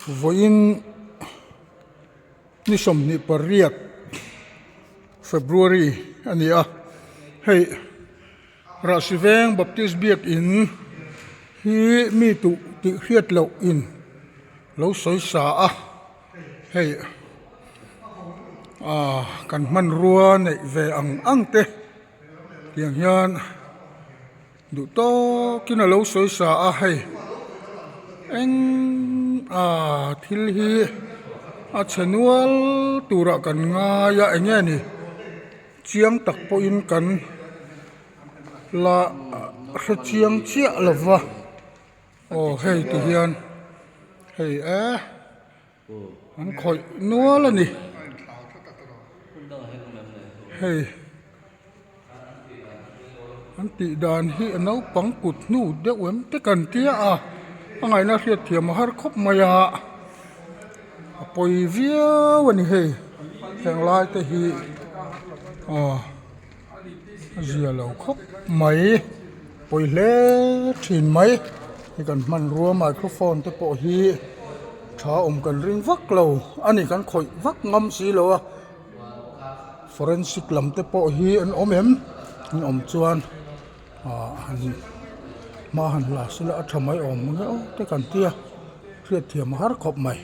Vawiin ni 28 February a ni a, hei Rahsi Veng Baptist Biakin hi mi tuh tih hriat loh in lo sawi sa a, hei ah kan hmanrua neih ve ang ang te tiang hian. Duh tawkin a lo sawi sa a hei eng ah thil hi a chhe nual turah kan ngai a eng nge ni chiang tak pawhin kan la hre chiang chiah lo va aw hei ti hian hei e. An khawih nual a ni. Hei an tih dan hi a naupang kut hnu deuh em te kan tia a a ngaihna hriat thiam a har khawp mai a a pawi viau a ni hei heng lai te hi aw a zia lo khawp mai pawi hle thin mai hei kan hmanrua microphone te pawh hi tha awm kan ring vak lo a ni kan khawih vak ngam si lo a forensic lam te pawh hi an awm em an awm chuan ah han hma han la sela a tha mai awm ang e aw te kan tia hriatthiam a har khawp mai.